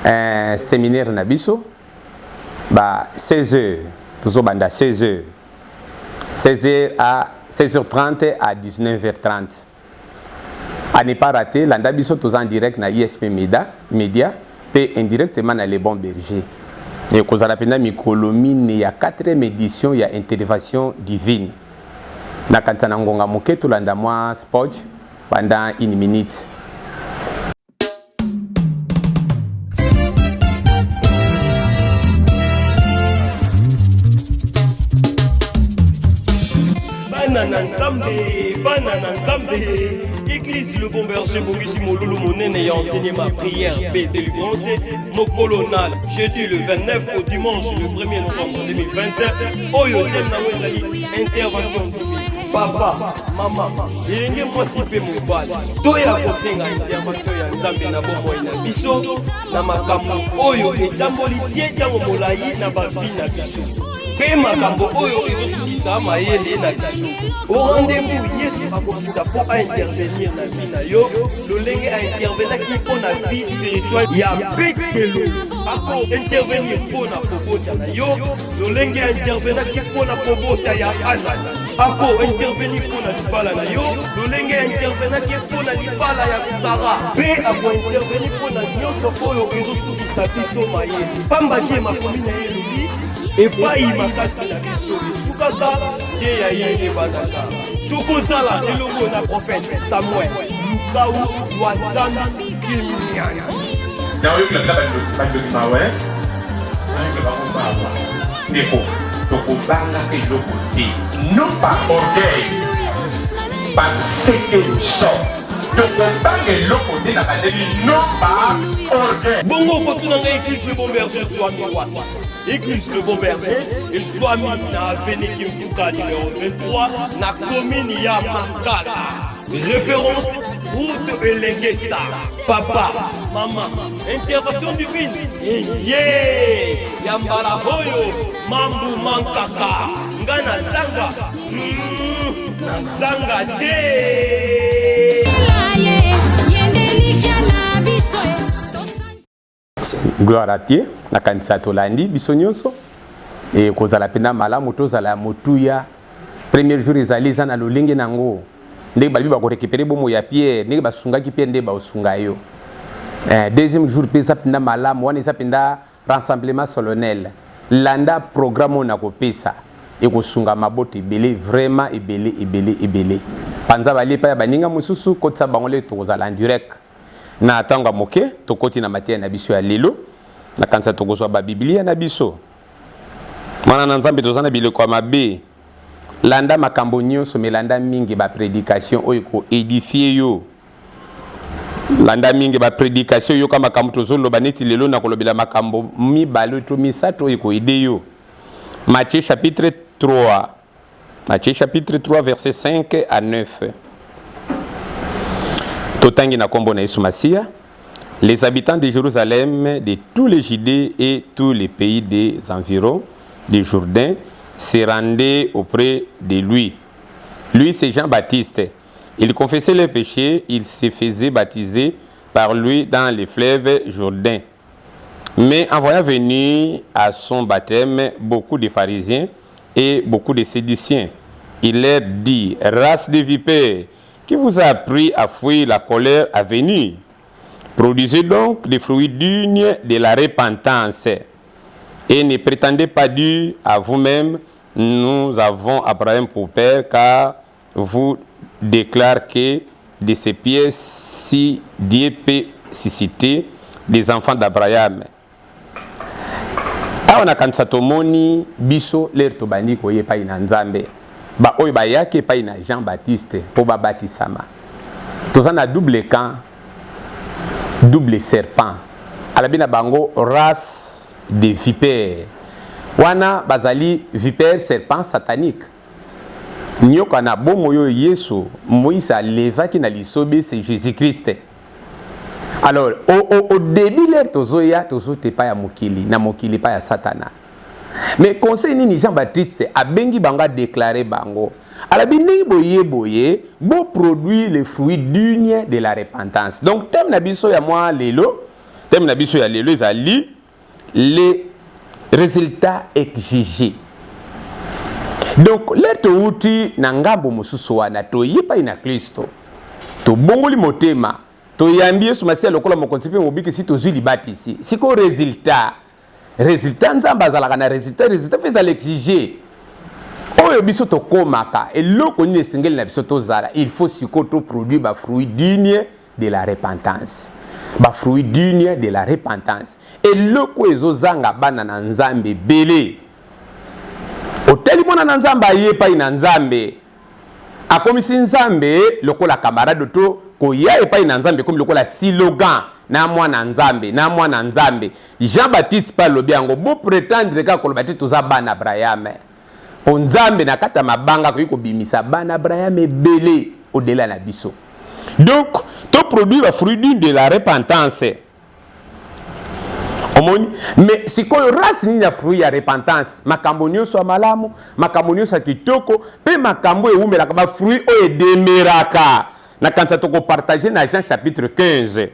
Eh, seminaire na biso ba 16 heures tozobanda 16 heures 16 heures à 16h30 à 19h30 à ne pas rater landa biso toza en direct na ISP Media Media pe indirectement na Le Bon Berger ekozala mpenza mikolo mine ya 4e édition ya intervention divine nakanisa na ngonga moke tolanda mwa sport pendant une minute. Bana na Nzambe, bana na Nzambe. Église Le Bon Berger bongisi molulu monene ya enseignement, prière mpe délivrance mokolo na jeudi le 29 au dimanche le 1er novembre 2020 oyo thème nango ezali intervention divine. Papa, mama, elenge mwasi mpe mobali, toya kosenga intervention ya Nzambe na bomoi na biso na makambo oyo etamboli te ntango molai na bavi na biso mpe makambo oyo ezosukisa mayele na biso. Au rendez-vous, Yesu akokita mpo aintervenir na vie na yo lolenge aintervenaki mpo na vie spirituelle ya Petelo. Ako intervenir mpo na kobota na yo lolenge intervenaki mpo na kobota ya Ana. Ako intervenir mpo na libala na yo lolenge intervenaki mpo na libala ya Sara, mpe ako intervenir mpo na nyonso oyo ezosukisa biso mayele, pamba te makomi na ye elobi epai makasi na biso esukaka nde ya ye ebandaka. Tokozala elongo na prophète Samuel Lukau wa Nzambi Kimianti. Naoyokela ata bandoki mawa eh? Naoyokela bango mawa. Ndeko, tokobangaka eloko te. Non par orgueil, par ce que nous sommes. Tokobanga eloko te na bandeli non par orgueil. Bongo okotuna ngai Eglise Le Bon Berger ezwami wapi? Eglise Le Bon Berger ezwami na avenue Kimvuka numero 23 na commune ya Makala. Référence route Elengesa. Papa, mama, intervention divine. Ye, ya mbala hoyo, mambu mankaka. Nga na zanga, na zanga te. Gloire à Dieu, nakanisa tolandi biso nyonso ekozala mpenza malamu tozala ya motuya. Premier jour ezali eza na lolenge na yango ndenge balobi bakorekipere bomoi ya Pierre, ndenge basungaki Pierre nde baosunga yo. Deuxième jour mpe eza mpenza malamu, wana eza mpenza rassemblement solennel. Landa programme oyo nakopesa, ekosunga mabota ebele, vraiment ebele ebele ebele. Panza balie epai ya baninga mosusu, kotisa bango lelo tokozala en direct. Na ntango ya moke, tokoti na mateya na biso ya lelo. Nakanisa tokozwa ba Biblia na biso. Mwana na Nzambe, toza na bileko ya mabe. Landa makambo nyonso, mais landa mingi ba predication oyo eko edifier yo. Landa mingi ba predication, yoka makambo tozoloba neti lelo nakolobela makambo mibale to misato oyo eko aider yo. Matthieu chapitre 3. Matthieu chapitre 3 verset 5 à 9. Totangi na kombo na Yesu Masiya. Les habitants de Jérusalem, de tous les Judées et tous les pays des environs du Jourdain se rendaient auprès de lui. Lui, c'est Jean-Baptiste. Il confessait les péchés, il se faisait baptiser par lui dans le fleuve Jourdain. Mais en voyant venir à son baptême beaucoup de pharisiens et beaucoup de séduciens, il leur dit, race de vipères, qui vous a appris à fuir la colère à venir? Produisez donc des fruits dignes de la repentance et ne prétendez pas dire à vous-même, nous avons Abraham pour père, car vous déclare que de ces pièces, si Dieu peut susciter des enfants d'Abraham. Awa nakanisa tomoni biso lere tobandi koya epai na Nzambe, baoyo bayaki epai na Jean Baptiste mpo babatisama. Toza na double camp, double serpent. Alobi na bango race de vipère. Wana bazali vipère serpent satanique. Nyoka na bomoi oyo Yesu, Moïse alevaki na lisobe, c'est Jésus-Christ. Alors, au, au, au début l'heure tozoya, tozote epai ya mokili, na mokili epai ya Satana. Mais conseil nini Jean-Baptiste abengi bango a déclarer bango? Alabi ndenge boye boye, bo produire les fruits dignes de la repentance. Donc thème na biso ya mwa lelo, Thème na biso ya lelo ezali les résultats exigés. Donc le touti na ngambo mosusu wana toye epai na Klisto, tobongoli motema, toyambi Yesu Masiya lokola mokonzi mpe mobikisi, tozwi libatisi. Sikoyo résultat, résultat Nzambe azalaka na résultat, résultat mpe ezala exige oyo biso tokomaka. Eloko nini esengeli na biso tozala? Il faut sikoyo toproduire bafruit digne de la repentance, bafruit digne de la repentance. Eloko ezozanga bana na Nzambe ebele, oteli mwana na Nzambe aye epai na Nzambe, akomisi Nzambe lokola camarade, to koya epai na Nzambe ekomi lokola slogan na mwana Nzambe, na mwana Nzambe. Jean Baptiste mpe alobi yango, boprétendre kaka koloba te toza bana Abraham, mpo Nzambe na kati ya mabanga akoki kobimisa bana Abraham ebele au-delà na biso. Donc toproduire bafruit digne de la repentance. Omoni, mais sikoyo race nini ya fruit ya repentance? Makambo nyonso ya malamu, makambo nyonso ya kitoko mpe makambo ewumelaka, bafruit oyo edemeraka. Na kanisa tokopartage na Jean chapitre 15.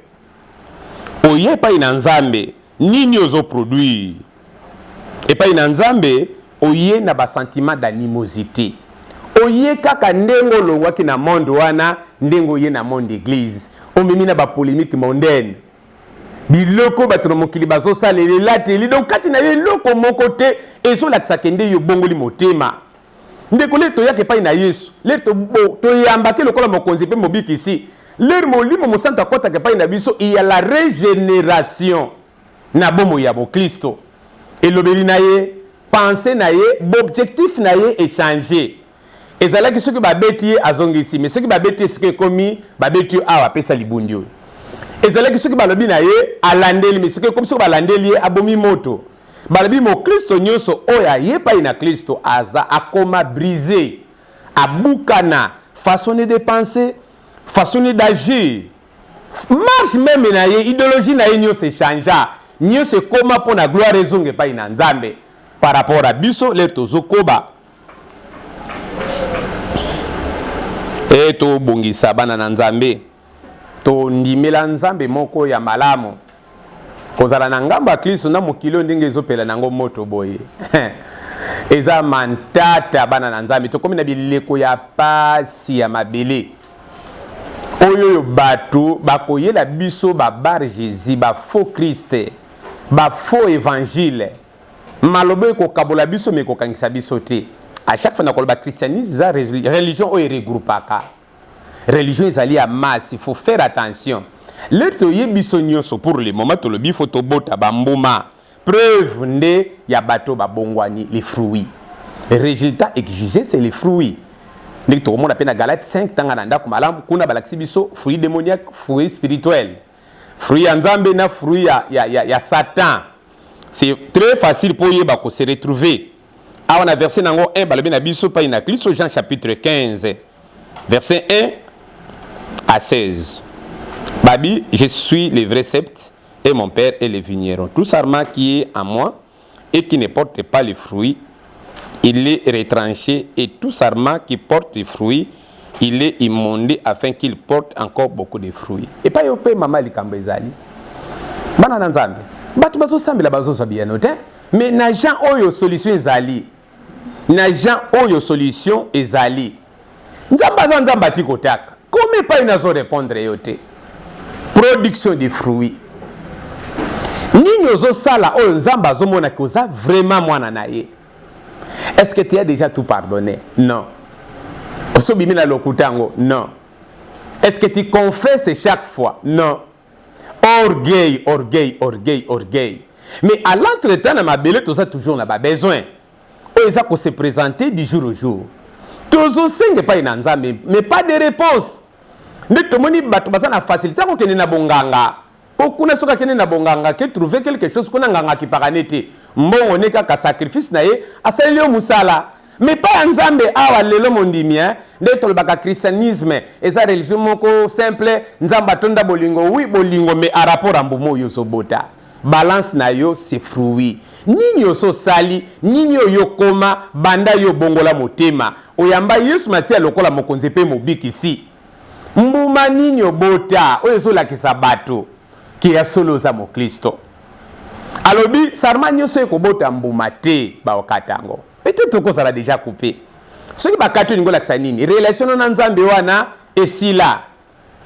Oye epai na Nzambe, nini ozoproduire epai na Nzambe? Oye na basentiment d'animosité, oye kaka ndenge olongwaki na monde wana, ndenge oye na monde église, omemi na bapolémique mondaine, biloko bato na mokili bazosalela, elateli. Donc kati na yo eloko moko te ezolakisa kende yo bongoli motema. Ndeko, le toyaka epai na Yesu, le toyambaki lokola mokonzi mpe mobikisi, l'heure Molimo Mosantu akɔtaka epai na biso, ya la régénération na bomoi ya boklisto, elobeli na ye, pensée na ye, boobjectif na ye échange. Ezalaki soki babeti ye, azongisi, mais soki babeti ye, soki ekomi babeti yo awa, apesa libundi oyo. Ezalaki soki balobi na ye, alandeli, mais soki ekomi soki balandeli ye, abomi moto. Balobi moklisto nyonso oyo aye epai na Klisto aza akoma brisé, abukana, façon de penser, façon d'agir, marche même na ye, idéologie na ye nyonso echangea, nyonso ekóma mpo na gloire ezonga epai na Nzambe. Par rapport à biso, le tozokoba e tobongisa bana na Nzambe, tondimela Nzambe moko ya malamu. Kozala na ngambo ya Klisto na mokili oyo ndenge ezopela nango moto boye, eza mantata. Bana na Nzambe, tokómi na bileko ya pasi ya mabele oyo oyo bato bakoyela biso babar Jésus, bafaux Christ, bafaux évangile. Maloba ekokabola biso, mais ekokangisa biso te. À chaque fois nakoloba, christianisme eza religion oyo eregroupaka, religion ezali ya masse. Il faut faire attention. L'heure toyebi biso nyonso, pour le moment tolobi faut tobota bambuma, preuve nde ya bato babongwani, les fruits. Résultat exigé, c'est les fruits. Ndenge tokomona mpe na Galate 5, ntanga na ndako malamu, kuna balakisi biso fruit démoniaque, fruit spirituel, fruit ya Nzambe na fruit ya Satan. C'est très facile mpo oyeba kose retrouver. Awa na verset nango 1, balobi na biso pai na Kristo, Jean chapitre 15, verset 1 à 16, babi: "Je suis le vrai cep et mon père est le vigneron. Tout sarment qui est en moi et qui ne porte pas le fruit, il est retranché, et tout sarment qui porte le fruit, il est émondé afin qu'il porte encore beaucoup de fruits." Epai yo mpe mama, likambo ezali, bana na Nzambe, bato bazosambela, bazozwa biyano te. Mais na Jean oyo solution ezali, na Jean oyo solution ezali. Nzambe aza Nzambe, ati kotaka komi epai nazorépondre yo te. Production de fruits nini ozosala oyo Nzambe azomonaki oza vraiment mwana na ye? Est-ce que tu as déjà tout pardonné? Non. Osobimi na lokuta yango? Non. Est-ce que tu confesses chaque fois? Non. Orgueil, orgueil, orgueil, orgueil. Mais à l'entretemps, na mabele toza toujours na babesoin oyo eza kose présenter du jour au jour. Tozosenga epai na Nzambe, mais pas de réponse. Nde tomoni bato baza na facilité akokende na bonganga, mpo kuna soki akende na bonganga, ke trouver quelque chose kuna, nganga akipaka ne te, mbongo ne kaka sacrifice na ye, asaleli yo mosala. Mais pa ya Nzambe awa lelo, mondimi, nde tolobaka christianisme eza religion moko simple. Nzambe atonda bolingo, oui, bolingo, mais a rapport ya mbuma oyo ozobota, balance na yo, c'est fruit nini ososali, nini oyo okoma banda yo obongola motema, oyamba Yesu Masiya lokola mokonzi mpe mobikisi. Mbuma nini obota oyo ezolakisa bato? Ke ya solo oza moklisto. Alobi sarma nyonso ekobota mbuma te, bakokata yango. Peut-être okozala deja coupe. Soki bakati olingi olakisa nini? Relation na Nzambe wana esila.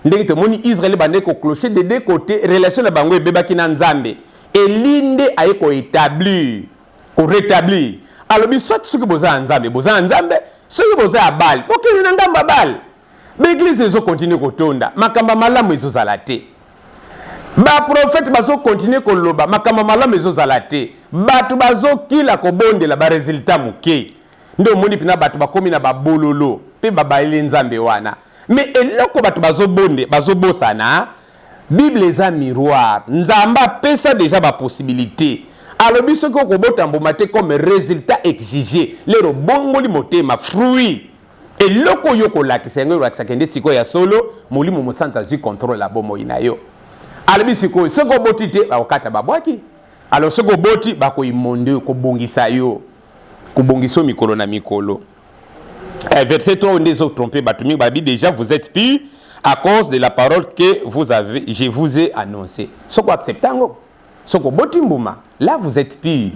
Ndenge tomoni Israël ebandaki ko clocher de deux cotes, relation na bango ebebaki na Nzambe. Elie nde aye ko etablir, ko retablir. Alobi soit soki boza ya Nzambe, boza ya Nzambe, soki boza ya Baal, bokende na ngambo ya Baal. Ba eglise ezo continuer kotonda, makambo ya malamu ezozala te. Ba prophètes bazo continuer koloba, makambo ya malamu ezozala te. Bato bazokila kobondela, ba resultats moke. Nde omoni mpena bato bakomi na babololo mpe babayeli Nzambe wana. Mais eloko bato bazobonde bazobosana, Bible eza miroir. Nzambe apesa dejà ba possibilites. Alobi soki okobota mbuma te comme resultat exige, lero obongoli motema, fruit. Eloko oyo okolakisa yango ekolakisa kende sikoyo ya solo Molimo Mosantu azwi controle ya bomoi na yo. Alobi sikoyo soki oboti te bakokata babwaki. Alors soki oboti bako immonde yo, kobongisa yo, kobongisa yo mikolo na mikolo. Eh, verset 3 nde ezo tromper bato mingi, balobi déjà vous êtes purs à cause de la parole que vous avez, je vous ai annoncé. Soki oaccepte yango, soki oboti mbuma, là vous êtes pur.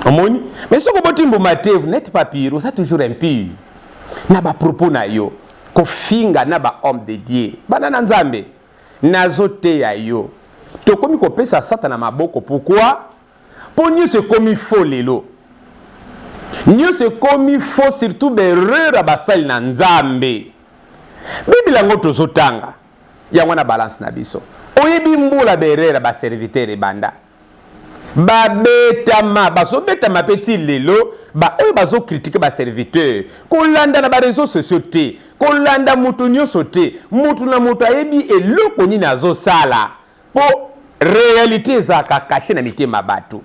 Omoni? Mais soki oboti mbuma te, vous n'êtes pas pur, oza toujours impur. Na ba propos na yo, kofinga na ba homme de Dieu, bana na Nzambe, nazoteya yo. Tokomi kopesa Satana maboko, pourquoi? Po nioso ekomi faux lelo. Nioso ekomi faux surtout ba erreur ya basali na Nzambe. Bible yango tozotanga yango na balance na biso. Oyebi mbula ba erreur ya ba serviteur ebanda. Babetama, bazobetama pe ti lelo ba oyo bazo critiquer ba serviteur. Kolanda na ba reseaux sociaux te, kolanda mutu nioso te. Mutu na mutu ayebi eloko nini azosala. Po realite ezalaka cache na mitema batu.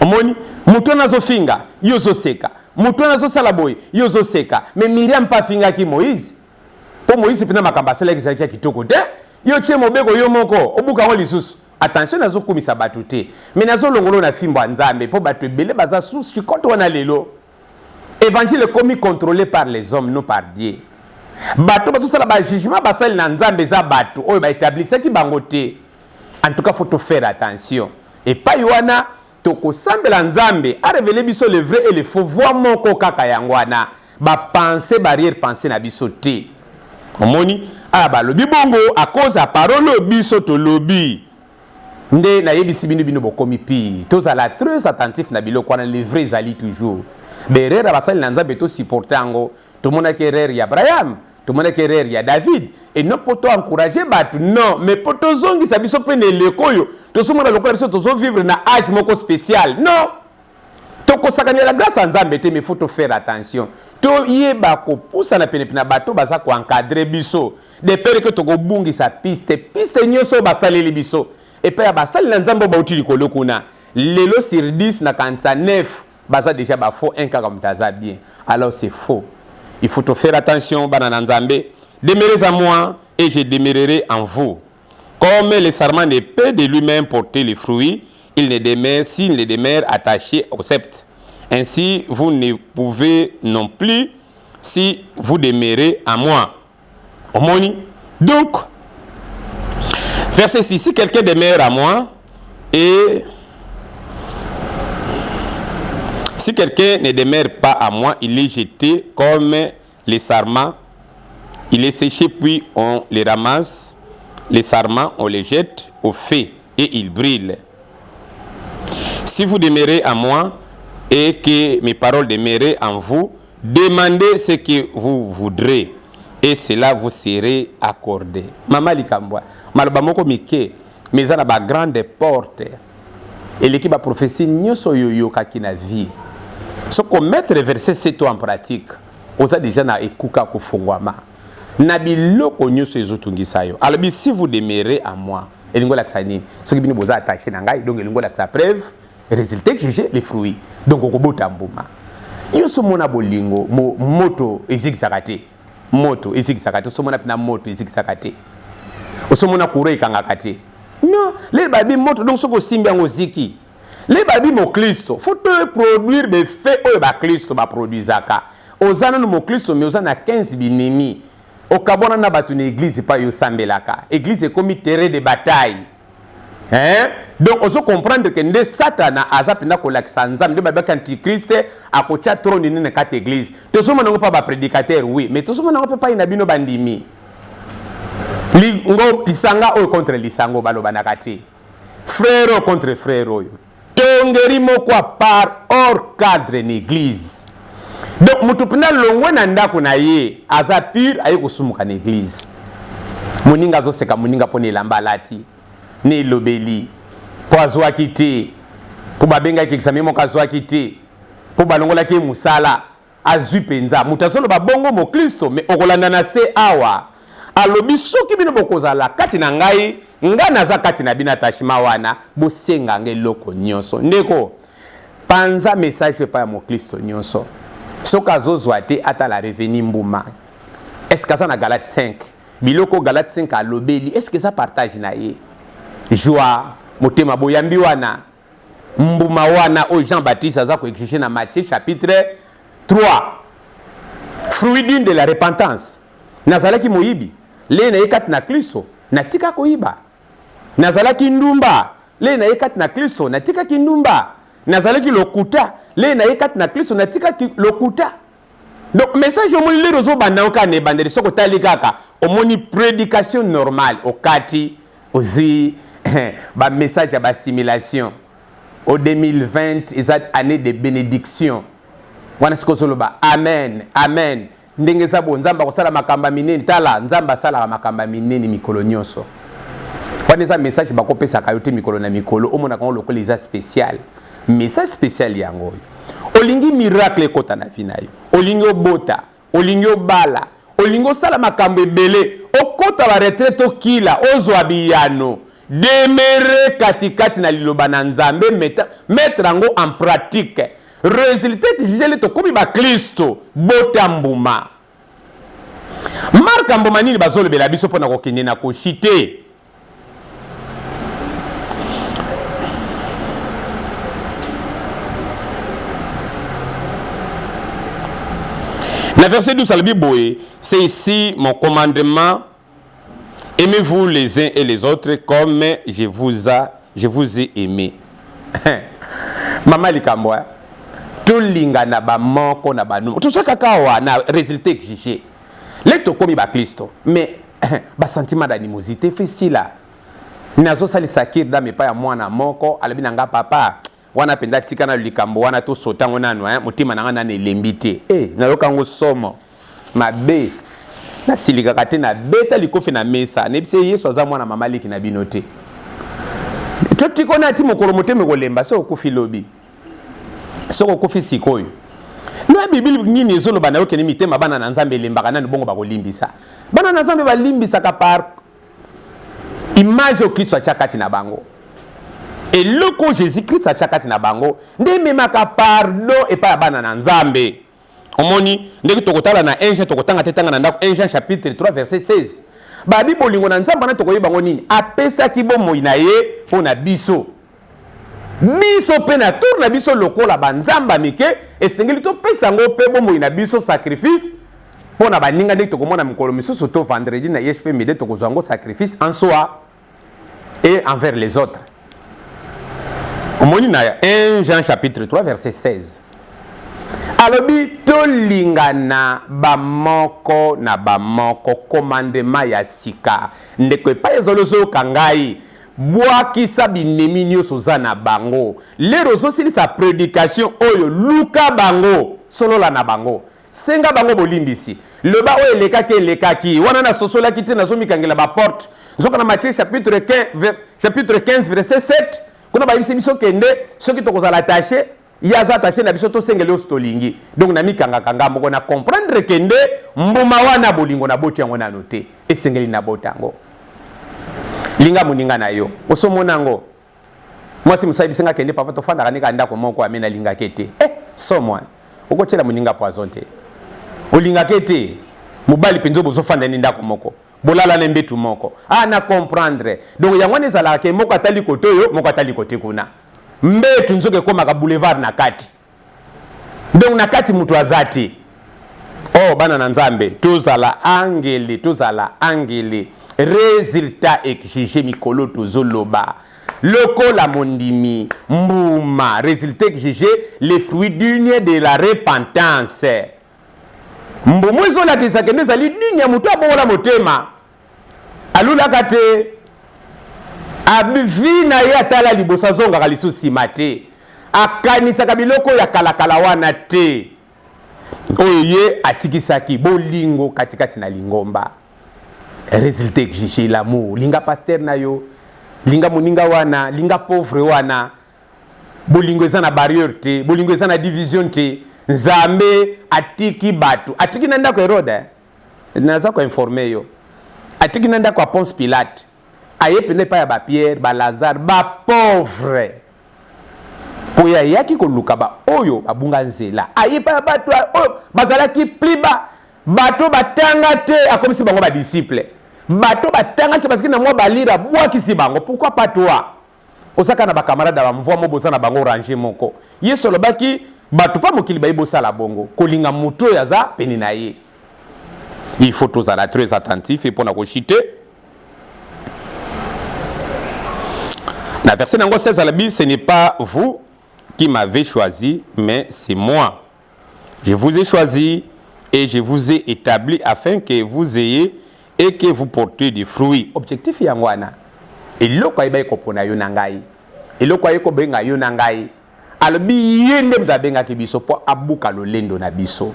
Omoni mutu wana azo finga yo ozo seka, mutu wana azo sala boye yo ozo seka, mais Miriam pe afingaki Moïse po Moïse pena makambo asalaki ezalaki ya kitoko te. Yo otie mobeko yo moko obuka yango lisusu. Attention nazo kumisa batu te mais nazo longola yo na fimbo ya Nzambe po batu ebele baza sous chicote wana lelo. Evangile ekomi controle par les hommes non par Dieu. Bato bazosala ba jugement basali na Nzambe eza bato oyo ba etablisaki bango te. En tout cas faut to faire attention. Epai wana tokosambela Nzambe a reveler biso le vrai et le faux voix moko kaka yango wana ba pensee ba arrière pensee na biso te. Omoni ah balobi bongo à cause ya parole oyo biso tolobi. Nde nayebisi bino bino bokomi pire tozala tres attentif na biloko wana le vrai ezali toujours ba erreur ya basali na nzambe to supporter yango tomonaki erreur ya Abraham tomonaki erreur ya David et non po to encourager batu non mais po tozongisa biso pe na eleko oyo tozomona lokola biso tozo vivre na age moko special non Tokosakanela grace ya Nzambe te mais faut to faire attention. Toyeba kopusana penepene na bato baza ko encadrer biso de peur que tokobungisa piste. Piste nyoso oyo basaleli biso epai ya basali na Nzambe oyo bauti likolo kuna, lelo sur 10 nakanisa 9 baza dejà ba faux, un kaka moto aza bien. Alors c'est faux. Il faut to faire attention bana na Nzambe. Demeurez en moi et je demeurerai en vous. Comme le sarment ne peut de lui-même porter les fruits, il ne demeure s'il ne demeure attaché au sceptre. Ainsi, vous ne pouvez non plus si vous demeurez à moi. Omoni? Donc, verset 6, si quelqu'un demeure à moi et si quelqu'un ne demeure pas à moi, il est jeté comme les sarments, il est séché puis on les ramasse. Les sarments, on les jette au feu et ils brûlent. Si vous demeurez à moi et que mes paroles demeurent en vous, demandez ce que vous voudrez et cela vous serait accordé. Mama Likambwa, maloba moko mike, mais eza na ba grande porte. Eleki ba prophétie nyonso oyo oyokaki na vie. Soki omettre verset 7 en pratique, oza deja na ekuka kofungwama na biloko nyonso ezotungisa yo. Alobi si vous demeurez en moi, elingi olakisa nini? Soki bino boza attaché na ngai, donc elingi olakisa preuve, résultat exigé, les fruits. Donc okobota mbuma. Yo so mona bolingo, mo, moto ezikisaka te. Moto ezikisaka te, osomona pena moto ezikisaka te. Osomona courant ekangaka te. Non, lelo babi moto donc soki osimbi yango oziki. Le babi moklisto, faut to produire des faits oyo ba klisto ba produisaka. Oza nanu moklisto mais oza na 15 binemi. Okabwana na bato na eglise epai osambelaka. Eglise ekomi terrain de bataille. Hein? Donc ozo comprendre que nde Satana aza mpenza kolakisa Nzambe nde babaki antichrist akotia trône nini na kati eglise. Tozomona yango mpa ba prédicateur oui, mais tozomona yango mpe pai na bino bandimi. Lingo lisanga oyo contre lisango balobanaka te. Frère oyo contre frère oyo. Tongeri moko à part hors cadre na eglise. Donc mutu mpenza longwe na ndako na ye aza pure aye kosumuka na eglise. Moninga azoseka moninga mpo na elamba alati na elobeli mpo azwaki te mpo babengaki examen moko azwaki te mpo balongolaki ye mosala Azui penza. Moto azoloba bongo moklisto, mais okolanda na se awa alobi soki bino bokozala kati na ngai, ngai naza kati na bino attachement wana bosenga ngai eloko nionso. Ndeko panza message epai ya moklisto nionso soki azozua te atala revenu mbuma est ce que aza na Galate 5 biloko Galate 5 alobeli est ce que eza partage na ye joie motema boyambi wana Mbuma wana oyo Jean Baptiste aza ko exiger na Matthieu chapitre 3. Fruit digne de la repentance. Nazalaki moyibi, leye na ye kati na Klisto, natika koyiba. Nazalaki ndumba, leye na ye kati na Klisto, natikaki ndumba. Nazalaki lokuta, leye na ye kati na Klisto, natikaki lokuta. Donc message omoni lero ozobanda yango kaka na ebandeli, soki otali kaka omoni predication normale okati ozwi ba message ya ba simulation o 2020 eza année de bénédiction wana sikoyo ozoloba amen amen ndenge eza bo nzambe akosala makambo ya minene tala nzambe asalaka makambo ya minene mikolo nyonso wana eza message bakopesaka yo te mikolo na mikolo omonaka yango lokola eza spécial message spécial yango oyo olingi miracle ekota na vie na yo olingi obota olingi obala olingi osala makambo ebele okota ba retraite okila ozwa biyano demere katikati na liloba na nzambe mettre yango en pratique resultat exigele tokomi baklisto bota mbuma marka mbuma nini bazolobela biso mpo na kokende na koshite Na verset 12 alobi boye, c'est ici mon commandement, aimez-vous les uns et les autres comme je vous, a, je vous ai aimé. Mama likambo eh? tolingana bamoko na bano toza kaka awa na résultat exigé le tokomi baklisto mais ba sentiment d'animosité fesila nazosalisa kir dame epai ya mwana moko alobi na nga papa wana mpenza tika na likambo wana tosota yango nanu eh, motema na nga nanu elembi te eh, nayoka yango somo mabe nasilikaka te nabeta likofi na mesa nayebisi ye yesu aza mwana mama leki na bino te totikona ti mokolo motema ekolemba soki okufi lobi soki okufi sikoyo na bibili nini ezoloba na yo kende mitema bana na nzambe elembaka nanu bongo bakolimbisa bana na nzambe balimbisaka par image oyo kristo atya kati na bango eloko oyo jésus kristo atya kati na bango nde ememaka pardon epai ya bana na nzambe Omoni ndenge tokotala na 1 Jean, tokotanga te tanga na ndako 1 Jean chapitre 3 verset 16. Babi bolingo na Nzambe wana tokoyeba yango nini? Apesaki bomoi na ye mpo na biso. Biso mpe na tour na biso lokola banzamba mike esengeli topesa yango mpe bomoi na biso sacrifice mpo na baninga ndenge tokomona mikolo misusu to vendredi na IHP mide tokozwa yango sacrifice en soi et envers les autres. Omoni na 1 Jean chapitre 3 verset 16. Alobi tolingana bamoko na bamoko commandement ya sika. Ndeko epai ezali ozoyoka ngai bwakisa binemi nyonso oza na bango. Lero ozosilisa predication oyo luka bango solola na bango. Senga bango bolimbisi. Loba oyo elekaki elekaki. Wana nasosolaki te nazomikangela ba porte. Nzoka na Matthieu chapitre 15, chapitre 15 verset 7 kuna bayebisi biso kende soki tokozala attaché ye aza attaché na biso tosengeli oyo tolingi. Donc namikangaka nga moko na comprendre kende mbuma wana bolingo naboti yango nano te. Esengeli nabota yango. Linga moninga na yo. Osomona yango. Mwasi mosusu ayebisi nga kende papa tofandaka ne kaka ndako moko ame nalingaka ye te. Eh somo wana. Okotiela moninga poison te. Olingaka ye te. Mobali mpenza bozofanda ne ndako moko. Bolala na mbetu moko. Ah na comprendre. Donc yango wana ezalaka ke moko atali kote oyo, moko atali kote kuna. Mbetu nzoka ekomaka boulevard na kati. Donc na kati moto aza te. Oh bana na Nzambe, tozala angele, tozala angele. Resultat exige mikolo tozoloba lokola mondimi mbuma resultat exige le fruit digne de la repentance. Mbuma ezolakisa kende ezali digne ya moto abongola motema, alulaka te vi na ye atala liboso, azongaka lisusu nsima te, akanisaka biloko ya kalakala wana te oyo ye atikisaki bolingo katikati na lingomba. Resultat exige l'amour. Linga pasteur na yo, linga moninga wana, linga pauvre wana. Bolingo eza na barrière te, bolingo eza na division te. Nzambe atiki bato, atiki na ndako Herode, eh? Naza ko informer yo, atiki na ndako ya Ponce Pilate, aye mpenza epai ya ba Pierre, ba Lazare, ba pauvre, mpo ye ayaki koluka baoyo babunga nzela. Aye epai ya bato oyo bazalaki pliba, bato batanga te, akomisi bango ba disciple. Bato batangaki bazalaki na mwa balire, abwakisi bango. Pourquoi pas toi? Oza kaka na ba camarade ya ba mvua mo boza na bango range moko. Yesu alobaki bato pa mokili baye bosala bongo, kolinga moto oyo aza pene na ye. Il faut tozala très attentif mpo na kochite. Na verset nango 16 alobi ce n'est pas vous qui m'avez choisi mais c'est moi. Je vous ai choisi et je vous ai établi afin que vous ayez et que vous portiez des fruits. Objectif yango wana. Eloko ayebaki kopona yo na ngai. Eloko aye kobenga yo na ngai. Alobi ye nde moto abengaki biso mpo abuka lolendo na biso.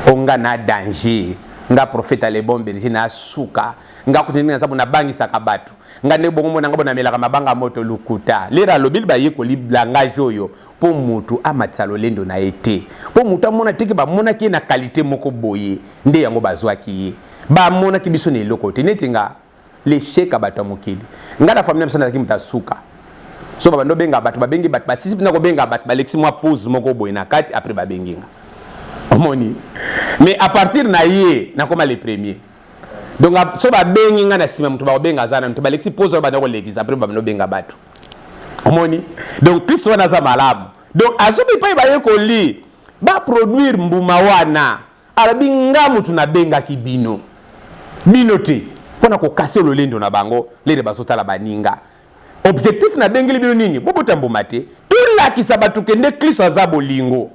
O nga na danger. Nga prophète le bon berger na suka. Nga kutu ndenge naza bo nabangisaka bato. Nga nde bongo mona nga bo namelaka mabanga moto lukuta. Lera alobi bayekoli langage oyo mpo mutu amatisa lolendo na ye te, mpo mutu amona te ke bamonaki ye na qualite moko boye, nde yango bazuaki ye. Bamonaki biso na eloko te. Neti nga, l'echec ya bato ya mokili. Nga na famille na biso nazalaki moto ya suka. So babandi obenga bato, babengi bato, basisi mpenza kobenga bato, balekisi mwa pause moko boye na kati, après babengi nga. Omoni? Mais à partir na ye, nakoma le premier. Donc so babengi nga na nsima, moto bakobenga aza nanu te, balekisi pause oyo banda kolekisa, après babanda obenga bato. Omoni? Donc Kristo wana aza malamu. Donc azobi epai bayekoli baproduire mbuma wana, alobi nga motu nabengaki bino, bino te, mpo na kokase lolendo na bango lere bazotala baninga. Objectif nabengeli bino nini? Bobota mbuma te, tolakisa bato kende Kristo aza bolingo,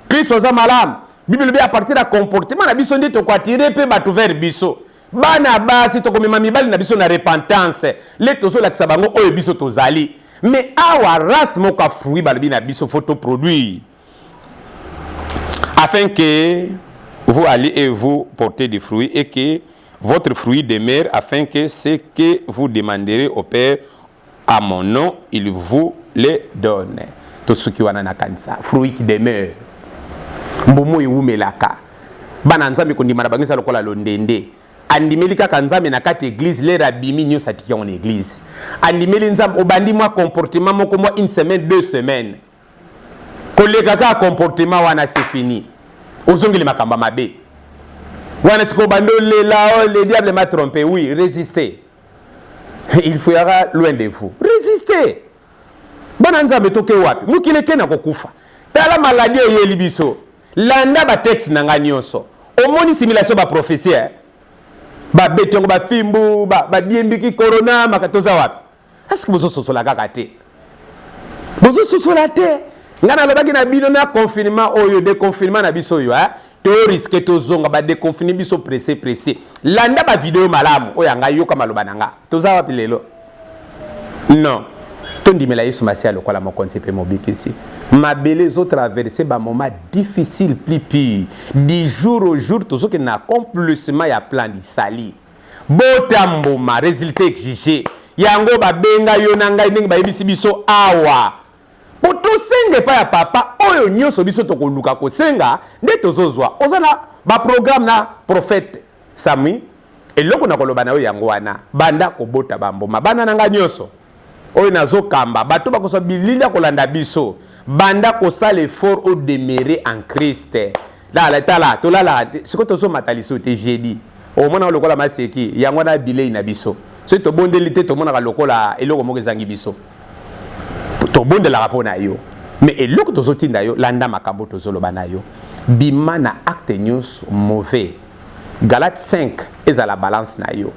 Kristo aza malamu. Bible elobi à partir ya comportement na biso nde tokoatire mpe bato vers biso. Bana basi tokomema mibali na biso na repentance, le tozolakisa bango oyo biso tozali. Mais awa race moko ya fruit balobi na biso faut to produire afin que vous allez et vous portez des fruits et que votre fruit demeure afin que ce que vous demanderez au Père à mon nom, il vous le donne. Tosuki wana nakanisa fruit qui demeure, mbuma oyo ewumelaka. Bana Nzambe kondima na bango eza lokola londende. Andimeli kaka Nzambe na kati eglise, lere abimi nyonso atiki yango na eglise. Andimeli Nzambe, obandi mwa comportement moko mwa une semaine, 2 semaines, koleka kaka comportement wana c'est fini, ozongeli makambo ya mabe wana. Sikoyo obandi olela, oh, le diable m'a trompé. Oui, résister, il fuyera loin de vous. Résister. Bana Nzambe, toke wapi? Mokili eke na kokufa. Tala maladi eyeli biso. Landa batexte na ngai nyonso, omoni simulation baprophétie, eh? Babeti yango bafimbu, badiembiki corona maka. Toza wapi? Est-ce bozososola kaka te? Bozososola te? Ngai nalobaki na bino na confinement oyo, déconfinement na biso oyo, eh? Torisquer tozonga, badéconfine biso pressé pressé. Landa bavideo malamu oyo ya ngai, yoka maloba na nga. Toza wapi lelo? Non, tondimela Yesu Masiya lokola mokonzi mpe mobikisi. Mabele ezotraverse bamoment difficile, plus pire du jour au jour. Tozokende na accomplissement ya plan du salut. Bota mbuma, résultat exigé. Yango babenga yo na ngai ndenge bayebisi biso awa mpo tosenga epai ya papa. Oyo nyonso biso tokoluka kosenga nde tozozwa. Oza na baprogramme na prophète Sami. Eloko na koloba na yo yango wana: banda kobota bambuma. Bana na ngai nyonso oyo nazokamba, bato bakozwa bilili ya kolanda biso, banda kosala effort odemeurer en Christ. Tala, tala, tolalaka te. Sikoyo tozomata lisusu te. Jeudi omonaka lokola maseki. Yango wana bilei na biso. Soki tobondeli te, tomonaka lokola eloko moko ezangi biso. Tobondelaka mpo na yo, mais eloko tozotinda yo, landa makambo tozoloba na yo. Bima na acte nionso mauvais. Galate 5 ezala balance na yo.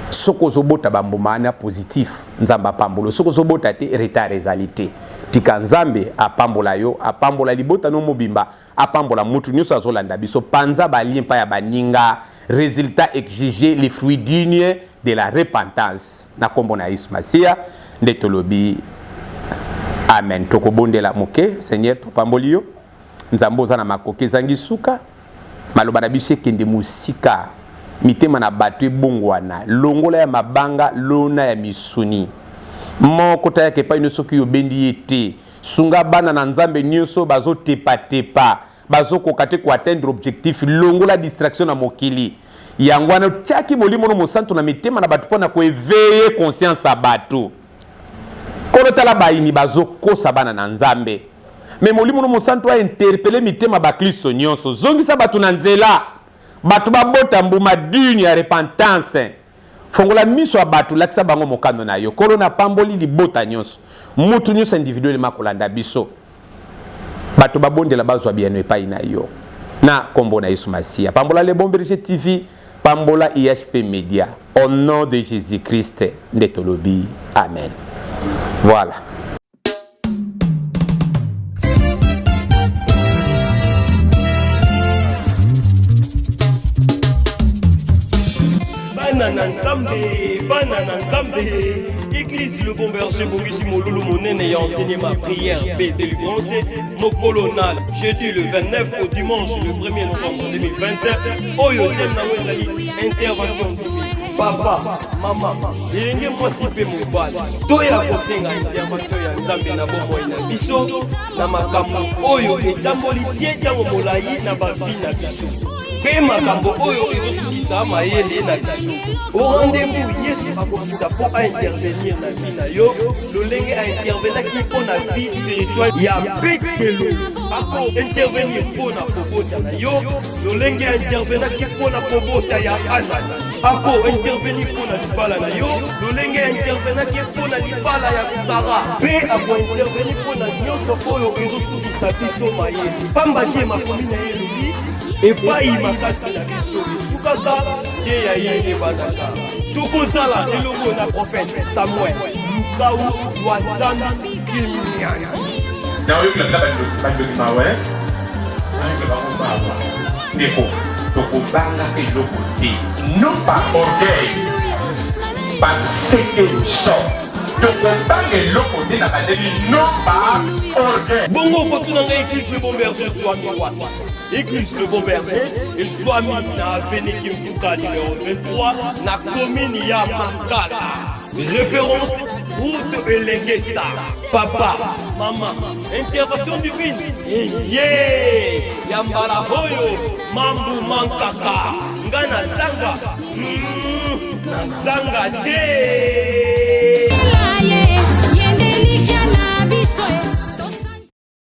Soki ozobota ba mbuma wana positif, Nzambe apambola yo. Soki ozobota te, retard ezali te. Tika Nzambe apambola yo, apambola libota no mobimba, apambola mutu nionso azolanda biso. Panza ba liens epai ya baninga. Resultat exige les fruits dignes de la repentance. Na kombo na Yesu Masiya nde tolobi amen. Tokobondela moke. Seigneur, topamboli yo. Nzambe oza na makoki ezangi suka. Maloba na biso ekende mosika. Mitema na bato ebongwana. Longola ya mabanga, lona ya misuni. Moko tayaka epai no soki obendi ye te. Sunga bana na Nzambe nioso bazo tepa tepa. Bazo koka te ko atteindre objectif. Longola distraction na mokili. Yango wana otiaki Molimo no Mosantu na mitema na bato mpo na ko eveiller conscience ya bato. Nkolo tala bayini bazo kosa bana na Nzambe. Mais Molimo no Mosantu a interpeller mitema ba Klisto nionso. Zongisa bato na nzela. Bato babota mbuma digne ya repentance. Fongola miso ya bato, lakisa bango mokano na yo. Nkolo napamboli libota nionso. Mutu nionso individuellement akolanda biso. Bato babondela bazwa biyano epai na yo. Na kombo na Yesu Masiya. Pambola Le Bon Berger TV, pambola IHP Media. Au nom de Jésus-Christ nde tolobi amen. Voilà. Bana na Nzambe, bana na Nzambe. Église Le Bon Berger bongisi molulu monene ya enseignement, prière mpe délivrance mokolo na jeudi le 29 au dimanche le 1er novembre 2020 oyo thème nango ezali intervention divine. Papa, mama, elenge mwasi mpe mobali, toya kosenga intervention ya Nzambe na bomoi na biso na makambo oyo etamboli te ntango molai na bavi na biso mpe makambo oyo ezosukisa mayele na biso. Au rendez-vous, Yesu akokita mpo a intervenir na vie na yo lolenge a intervenaki mpo na vie spirituelle ya Petelo. Ako intervenir mpo na kobota na yo lolenge a intervenaki mpo na kobota ya Ana. Ako intervenir mpo na libala na yo lolenge a intervenaki mpo na libala ya Sara, mpe ako intervenir mpo na nyonso oyo ezosukisa biso mayele, pamba te makomi na ye elobi epai makasi na biso esukaka nde ya ye ebandaka. Tokozala elongo na prophète Samuel Lukau wa Nzambi Kimianti. Naoyokela bino bandoki mawa eh? Naoyokela bango mawa. Ndeko, tokobangaka eloko te. Non par orgueil, par ce que nous sommes. Tokobanga eloko te na bandeli non par orgueil. Bongo kotuna ngai église Le Bon Berger ezwami wapi? Église Le Bon Berger ezwami na avenue Kimbuka numéro 23 na commune ya Makala. Référence route Elengesa. Papa, mama, intervention divine. Eye ya mbala oyo mambu mankaka nga nazanga, nazanga te.